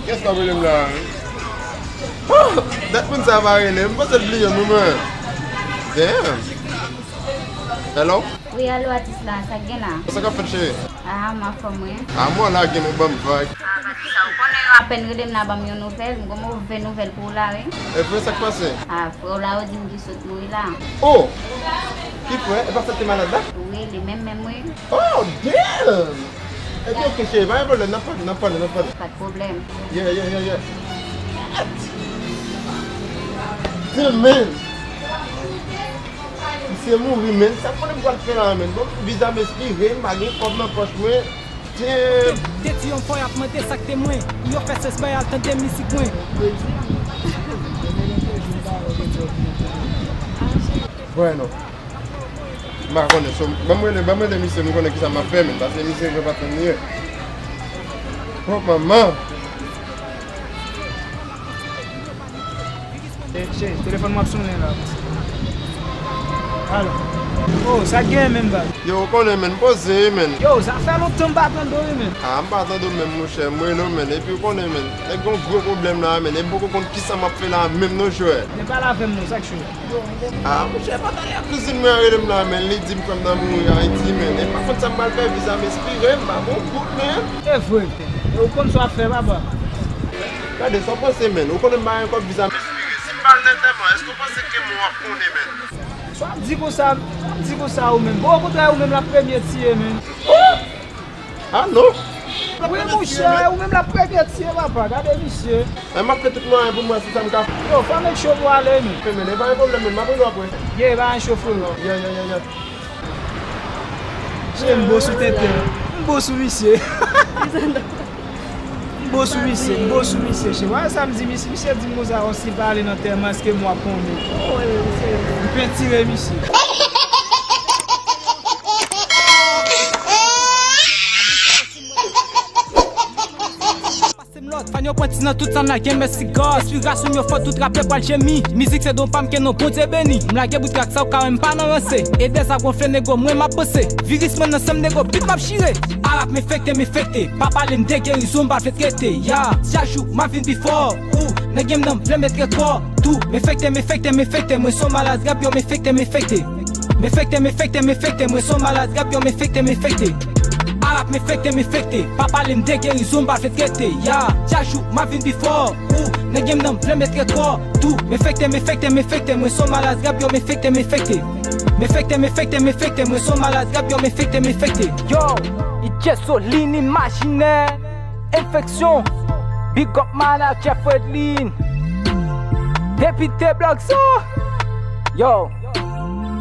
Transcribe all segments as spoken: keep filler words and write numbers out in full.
Kiyès k ap rele m la a? Oh, dat moun sa a pa rele m, m panse l bliye m wi mwen. Damn. Hello? Wi, alo, atis la, sa k gen la? Sa k ap fèt, cheri? Ah, m anfòm, wi. Ah, mwen la, gen nou ban m vag. Ah, pa di sa, ou konnen yo apèn rele m la, ban m yon nouvèl, m gon move nouvèl pou ou la, wi. E vre, sa k pase? Ah, frè w la, yo di m ki sot mouri la. Oh! Ki frè? E pa sa k te malad la? Wi, li menm menm, wi. Oh, damn! Ebyen, ok, cheri, pa gen pwoblèm, n ap pale, n ap pale, n ap pale. Pa de pwoblèm. Yeah, yeah, yeah, yeah. Damn, man! Misye mouri, man. Sa konnen m pral fè la, man. Bon, viza m espire, m pa gen kòb nan pòch mwen. Damn! Te di yon fwa y ap mande sa k te mwen. Yo fè sèz bay al tande mizik mwen. Bueno. M pa konnen, so, ban m rele, ban m rele misye, m konnen kisa m ap fè, men, paske misye gen patnè m li ye. Oh, manman! Eh, cheri, telefòn mwen ap sonnen la. Alo. Oh, sa k genyen menm, baz? Yo, ou konnen, men, poze, men. Yo, sa fè lontan m pa tande w, men. Ah, m pa tande w menm, monchè, m rele w, men, epi ou konnen, men, nèg gen yon gwo pwoblèm la, men, e m poko konn kisa m ap fè la, menm non, jwè. Men pale avè m non, sa k cho? Ah, monchè, pa talè a kouzin mwen an rele m la, men, li di m frè m nan mouri Ayiti, men, e pa konn sa m pral fè, viza m espire, m pa gon goud, men. E vre. E ou konn sa w ap fè, papa? Gade, sa w panse, men, ou konnen m pa gen kòb, viza m espire. Si m pa al nan antèman, èske w panse ke mwen w ap konnen, men? Sa w ap di konsa, sa w ap di konsa ou menm? Bon, okontrè, ou menm l ap premye tiye, men. Oh! Ah non! Wi, monchè, ou menm l ap premye tiye, papa. Gade misye. Men m ap fè tout mwayen pou m wè si sa m ka fè. Yo, fè m make sure pou ale, men. Fè, men, e pa gen pwoblèm, men, m ap rele w apre. Ye, pa gen cho, frero. Yeah, yeah, yeah, yeah. Che, m bo sou tenten. M bo sou misye. M bo sou misye, m bo sou misye, che. Wè sa m di misye, misye di m konsa, o, si l pa ale nan antèman, èske m w ap konnen? M pentire misye. Pase m lòd, fan yo pran ti nan tout sa n a gen, mèsi God. Enspirasyon m yo fò, tout rapè pral jemi. Mizik se don pa m, ke non Bondye beni. M lage bout trak sa, ou ka wè m pa nan ranse. Edè sa gonfle, nego, mwen m ap panse. Viris mwen nan san m, nego, bit m ap chire. Arap m enfekte, m enfekte. Pa pale m de gerizon, m pa vle trete. Ya, chak jou, m ap vin pi fò. Ou, nan game nan, m vle met rekò. Tou, m enfekte, m enfekte, m enfekte. Mwen se yon malad rap, yo, m enfekte, m enfekte. M enfekte, m enfekte, m enfekte, mwen se yon malad rap, yo, m enfekte, m enfekte. Arap m enfekte, m enfekte, pa pale m de gerizon, m pa vle trete, ya. Chak jou, m ap vin pi fò, ou, nan game nan, m vle met rekò, tou. M enfekte, m enfekte, m enfekte, mwen se yon malad rap, yo, m enfekte, m enfekte. M enfekte, m enfekte, m enfekte, mwen se yon malad rap, yo, m enfekte, m enfekte. Yo, Idje Solin imajinè. Enfeksyon. Big up manager Fredlin. Depite Blòk Zo. Yo.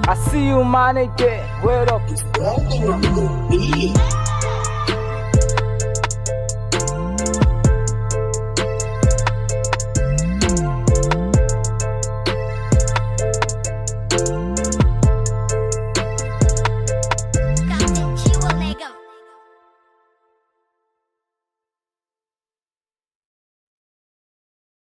I see you, my nigga. Word up.